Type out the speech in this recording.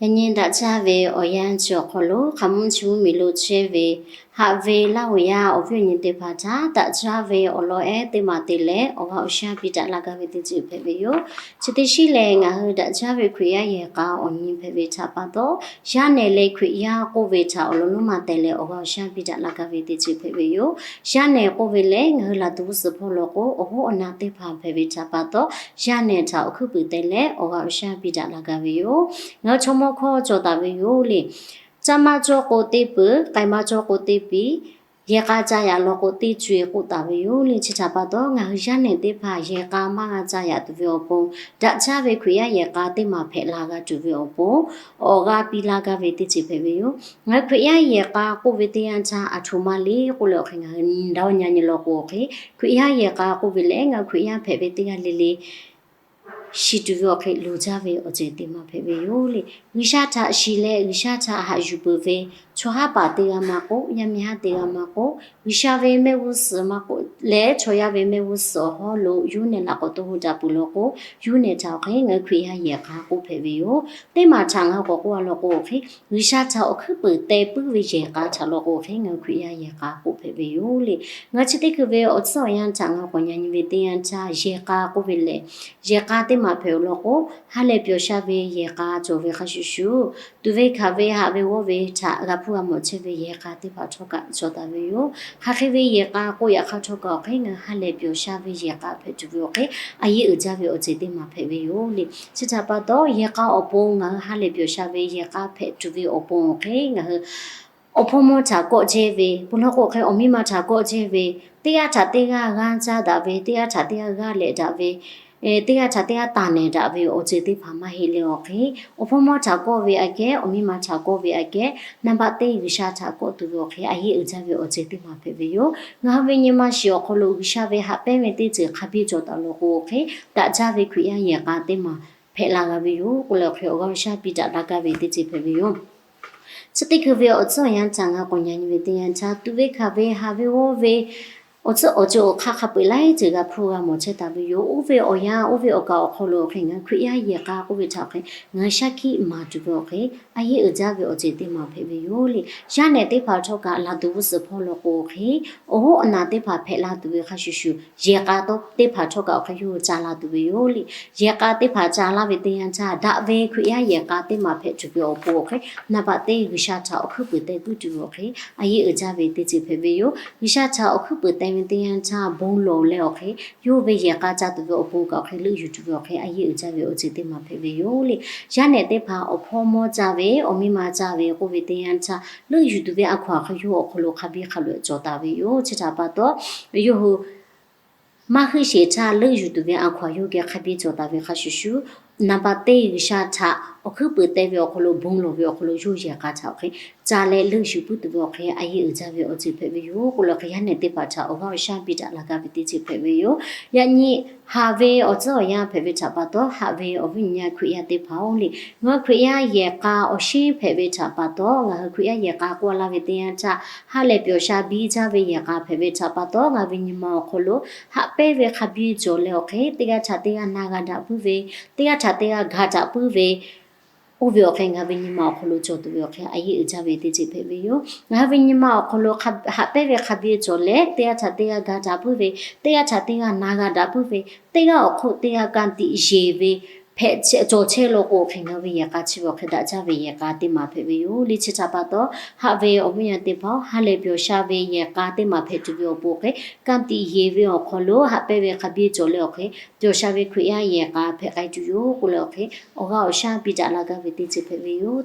Yaꞈ nyi daꞈ jaˇ ve awˬ yanˇ chi awˬ hk'aw lo hk'a mvuhˇ chi mvuhˇ miˬ lo chehˇ ve haꞈ ve Laˇ huˍ yaˇ awˬ viˉ awˬ nyi teˇ hpaˍ htaꞈ daꞈ jaˇ ve awˬ lawn ehˉ teˇ maˬ te leh awˬ g'aˇ awˬ shaˉ piˇ daꞈ la gaˇ ve teˇ ceuˬ hpehꞈ ve yoˬ. Chi teˇ shiˉ lehˬ, ngaˬ hui daꞈ jaˇ ve Hkriꞈ yaˇ yehˬ k'a awˬ nyi hpehꞈ ve htaꞈ pa taw, yaˇ nehˬ leh Hkriꞈ yaˇ k'oˆ ve htaꞈ awˬ lawn lonˉ ma teh leh awˬ g'aˇ awˬ shaˉ piˇ daꞈ la gaˇ ve teˇ ceuˬ hpehꞈ ve yoˬ. Yaˇ nehˬ k'oˆ ve lehˬ, ngaˬ hui laˬ tuˬ g'uˇ suhˍ hpawˇ lo k'o, awˬ hoˉ awˬ na teˇ hpaˍ hpehꞈ ve htaꞈ pa taw, yaˇ nehˬ htaꞈ awˬ hkuiˉ puiˍ teh leh awˬ g'aˇ awˬ shaˉ piˇ daꞈ la gaˇ ve yoˬ. Ngaˬ hui chaw mawˇ hkawˇ cawˬ taˍ ve yoˬ le. Caˇ maˇ cawˇ k'o teˇ peuˬ, k'ai maˇ cawˇ k'o teˇ piˍ, yehˬ k'a ca yaꞈ law k'o teˇ co-e k'oˆ taˍ ve yoˬ le. Chi htaꞈ pa taw, ngaˬ hui yaˇ nehˬ teˇ hpaˍ yehˬ k'a maˇ g'a ca yaꞈ tuˬ ve awˬ pon, daꞈ jaˇ ve Hkriꞈ yaˇ yehˬ k'a teˇ maˬ hpehꞈ la g'a tuˬ ve awˬ pon, awˬ g'aˇ piˇ laˇ gaˇ ve teˇ ceuˬ hpehꞈ ve yoˬ. Ngaˬ hui Hkriꞈ yaˇ yehˬ k'a k'oˆ ve teˇ yanˇ htaˇ, aˬ htoꞈ ma le k'oˆ leh awˬ hk'e ngaˬ hui nyi daꞈ nyi law k'o awˬ hk'e, Hkriꞈ yaˇ yehˬ k'a k'oˆ ve lehˬ, ngaˬ hui Hkriꞈ yaˇ hpehꞈ ve teˇ g'aˇ le le shiˍ tuˬ ve awˬ hk'e loˍ jaˇ ve awˬ ceuˬ teˇ maˬ hpehꞈ ve yoˬ le. G'uiˬsha htaꞈ shiˍ leh G'uiˬsha htaꞈ haꞈ yuˬ peuˬ ve chaw haˉ paˍ teˇ g'aˇ maˇ k'oˆ, yaˇ miˇ haˉ teˇ g'aˇ maˇ k'oˆ, G'uiˬsha ve mehˆ g'uˇ suhˍ maˇ k'oˆ leh chaw yaˇ ve mehˆ g'uˇ suhˍ awˬ hawˉ lo yawˇ nehˬ laꞈ k'awꞈ to hu daꞈ peuˬ law k'o, yawˇ nehˬ htaꞈ awˬ hk'e ngaˬ hui Hkriꞈ yaˇ yehˬ k'a k'oˆ hpehꞈ ve yoˬ. Teˇ maˬ htaꞈ ngaˬ hui k'awꞈ k'oˆ a law k'o awˬ hk'e, G'uiˬsha htaꞈ awˬ hkuiˉ puiˍ teh puiˉ ve yehˬ k'a htaꞈ law k'o awˬ hk'e ngaˬ hui Hkriꞈ yaˇ yehˬ k'a k'oˆ hpehꞈ ve yoˬ le. Ngaˬ chi teˇ hkui ve awˬ tcuhˉ awˬ yanˇ htaꞈ ngaˬ hui k'awꞈ nyi nyi ve teˇ yanˇ htaˇ, yehˬ k'a k'oˆ ve lehˬ, yehˬ k'a teˇ maˬ hpehꞈ law k'o, ha lehˬ pyawˬ sha ve yehˬ k'a cawˬ ve hk'a shuˍ shuˍ, tuꞈ ve hkanˍ ve haꞈ ve g'awˇ ve htaꞈ g'a hpuˇ g'a mawˬ chehˇ ve yehˬ k'a teˇ hpaˍ htawˇ kaꞈ cawˬ taˍ ve yoˬ. Hk'aˬ hk'e ve yehˬ k'a k'oˆ yaꞈ hk'aˇ htawˇ kaꞈ awˬ hk'e ngaˬ hui ha lehˬ pyawˬ sha ve yehˬ k'a hpehꞈ tuˬ ve awˬ hk'e, a yeˇ uiˍ jaˇ ve awˬ ceuˬ teˇ maˬ hpehꞈ ve yoˬ le. Chi htaꞈ pa taw, yehˬ k'a awˬ pon ngaˬ hui ha lehˬ pyawˬ sha ve yehˬ k'a hpehꞈ tuˬ ve awˬ pon awˬ hk'e ngaˬ hui awˬ hpawˇ mawˇ htaꞈ kawˆ jehˇ ve, peuˬ law k'o hk'e awˬ miˇ ma htaꞈ kawˆ jehˇ ve, teˇ g'aˇ htaꞈ teˇ g'aˇ g'aˇ caˇ daꞈ ve, teˇ g'aˇ htaꞈ teˇ g'aˇ g'aˇ lehꞈ daꞈ ve, teˇ g'aˇ htaꞈ teˇ g'aˇ taˍ nehˬ daꞈ ve awˬ ceuˬ teˇ hpaˍ maˇ heˆ leh awˬ hk'e, awˬ hpawˇ mawˇ htaꞈ kawˆ ve aꞈ kehˉ, awˬ miˇ ma htaꞈ kawˆ ve aꞈ kehˉ, naˍ baꞈ teˇ G'uiˬsha htaꞈ kawˆ tuˬ ve awˬ hk'e a yeˇ uiˍ jaˇ ve awˬ ceuˬ teˇ maˬ hpehꞈ ve yoˬ. Ngaˬ hui ve nyi ma shiˍ awˬ hk'aw lo G'uiˬsha ve haꞈ pehnˇ ve teˇ ceuˬ hk'a biˇ cawˬ taˍ law k'o awˬ hk'e, daꞈ jaˇ ve Hkriꞈ yaˇ yehˬ k'a teˇ maˬ hpehꞈ la g'a ve yoˬ k'oˆ leh awˬ hk'e awˬ g'aˇ awˬ shaˉ piˇ daꞈ la gaˇ ve teˇ ceuˬ hpehꞈ ve yoˬ. Chi teˇ hkui ve awˬ tcuhˉ awˬ yanˇ htaꞈ ngaˬ hui k'awꞈ nyi nyi ve teˇ yanˇ htaˇ, tuꞈ ve hkanˍ ve haꞈ ve g'awˇ ve awˬ tcuhˉ awˬ ceuˬ awˬ hk'aˇ hk'a peu-eˬ laiˉ ceuˬ g'a hpuˇ g'a mawˬ chehˇ taˍ ve yoˬ. Oˇ ve awˬ yanˇ oˇ ve awˬ kaˍ awˬ hk'aw lo awˬ hk'e ngaˬ hui Hkriꞈ yaˇ yehˬ k'a k'oˆ ve htaꞈ awˬ hk'e ngaˬ hui shaˉ hkiˆ maˍ tuˬ ve awˬ hk'e, a yeˇ uiˍ jaˇ ve awˬ ceuˬ teˇ maˬ hpehꞈ ve yoˬ le. Yaˇ nehˬ teˇ hpaˍ htawˇ kaꞈ laˬ tuˬ g'uˇ suhˍ hpawˇ law k'o awˬ hk'e, awˬ hoˉ awˬ na teˇ hpaˍ hpehꞈ la tuˬ ve hk'a shuˍ shuˍ, yehˬ k'a taw teˇ hpaˍ htawˇ kaꞈ awˬ hk'e yawˇ hui ca la tuˬ ve yoˬ le. Yehˬ k'a teˇ hpaˍ ca laˇ ve teˇ yanˇ htaˇ, daꞈ ve Hkriꞈ yaˇ yehˬ k'a teˇ maˬ hpehꞈ tuˬ ve awˬ pon awˬ hk'e, naˍ baꞈ teˇ G'uiˬsha htaꞈ awˬ hkuiˉ puiˍ teh puiˉ tuˬ ve awˬ hk'e, a yeˇ uiˍ jaˇ ve teˇ ceuˬ hpehꞈ ve yoˬ. G'uiˬsha htaꞈ awˬ hkuiˉ puiˍ teh ve teˇ yanˇ htaˇ, bon lawˬ leh awˬ hk'e, yawˇ ve yehˬ k'a ca tuˬ ve awˬ pon kaꞈ awˬ hk'e leuˆ yuˬ tuˬ ve awˬ hk'e, a yeˇ uiˍ jaˇ ve awˬ ceuˬ teˇ maˬ hpehꞈ ve yoˬ le. Yaˇ nehˬ teˇ hpaˍ awˬ hpawˇ mawˇ ca ve, awˬ miˇ ma ca ve k'oˆ ve teˇ yanˇ htaˇ, leuˆ yuˬ tuˬ ve a hkaw-anˬ hk'e yawˇ hui awˬ hk'aw lo hk'a biˇ hk'a loꞈ cawˬ taˍ ve yoˬ. Chi htaꞈ pa taw, yawˇ hui maˇ heuˆ sheˍ htaˇ leuˆ yuˬ tuˬ ve a hkaw-anˬ yawˇ hui geh hk'a biˇ cawˬ taˍ ve hk'a shuˍ shuˍ, naˍ baꞈ teˇ G'uiˬsha htaꞈ awˬ hkuiˉ puiˍ teh ve awˬ hk'aw lo bon lawˬ ve awˬ hk'aw lo yawˇ yehˬ k'a htaꞈ awˬ hk'e ca leh leuˆ yuˬ puiˉ tuˬ ve awˬ hk'e, a yeˇ uiˍ jaˇ ve awˬ ceuˬ hpehꞈ ve yoˬ k'oˆ leh awˬ hk'e, yaˇ nehˬ teˇ hpaˍ htaꞈ awˬ g'aˇ awˬ shaˉ piˇ daꞈ la gaˇ ve teˇ ceuˬ hpehꞈ ve yoˬ. Yaꞈ nyi haꞈ ve awˬ tcuhˉ awˬ yanˇ hpehꞈ ve htaꞈ pa taw, haꞈ ve awˬ viˉ awˬ nyi Hkriꞈ yaˇ teˇ hpaˍ-oˬ le, ngaˬ hui Hkriꞈ yaˇ yehˬ k'a awˬ shinˉ hpehꞈ ve htaꞈ pa taw, ngaˬ hui Hkriꞈ yaˇ yehˬ k'a k'oˆ laˇ ve teˇ yanˇ htaˇ, ha lehˬ pyawˬ sha biˇ jaˇ ve yehˬ k'a hpehꞈ ve htaꞈ pa taw, ngaˬ hui ve nyi ma awˬ hk'aw lo haꞈ pehnˇ ve hk'a biˇ cawˬ leh awˬ hk'e, teˇ g'aˇ htaꞈ teˇ g'aˇ na g'a daꞈ puiˉ ve, teˇ g'aˇ htaꞈ teˇ g'aˇ ga daꞈ puiˉ ve, oˇ ve awˬ hk'e ngaˬ hui ve nyi ma awˬ hk'aw lo cawˬ tuˬ ve awˬ hk'e, a yeˇ uiˍ jaˇ ve teˇ ceuˬ hpehꞈ ve yoˬ. Ngaˬ hui ve nyi ma awˬ hk'aw lo haꞈ pehnˇ ve hk'a biˇ cawˬ leh, teˇ g'aˇ htaꞈ teˇ g'aˇ ga daꞈ puiˉ ve, teˇ g'aˇ htaꞈ teˇ g'aˇ na g'a daꞈ puiˉ ve, teˇ g'aˇ awˬ hk'oˆ teˇ g'aˇ ka tiꞈ yeˬ ve hpehꞈ cawˬ chehˇ law k'o awˬ hk'e, ngaˬ hui ve yehˬ k'a chi ve awˬ hk'e daꞈ jaˇ ve yehˬ k'a teˇ maˬ hpehꞈ ve yoˬ le. Chi htaꞈ pa taw, haꞈ ve awˬ viˉ awˬ nyi teˇ hpaˍ-oˬ, ha lehˬ pyawˬ sha ve yehˬ k'a teˇ maˬ hpehꞈ tuˬ ve awˬ pon awˬ hk'e, ka tiꞈ yeˬ ve awˬ hk'aw lo haꞈ pehnˇ ve hk'a biˇ cawˬ leh awˬ hk'e, pyawˬ sha ve Hkriꞈ yaˇ yehˬ k'a hpehꞈ k'ai tuˬ yoˬ k'oˆ leh awˬ hk'e, awˬ g'aˇ awˬ shaˉ piˇ daꞈ la gaˇ ve teˇ ceuˬ hpehꞈ ve yoˬ.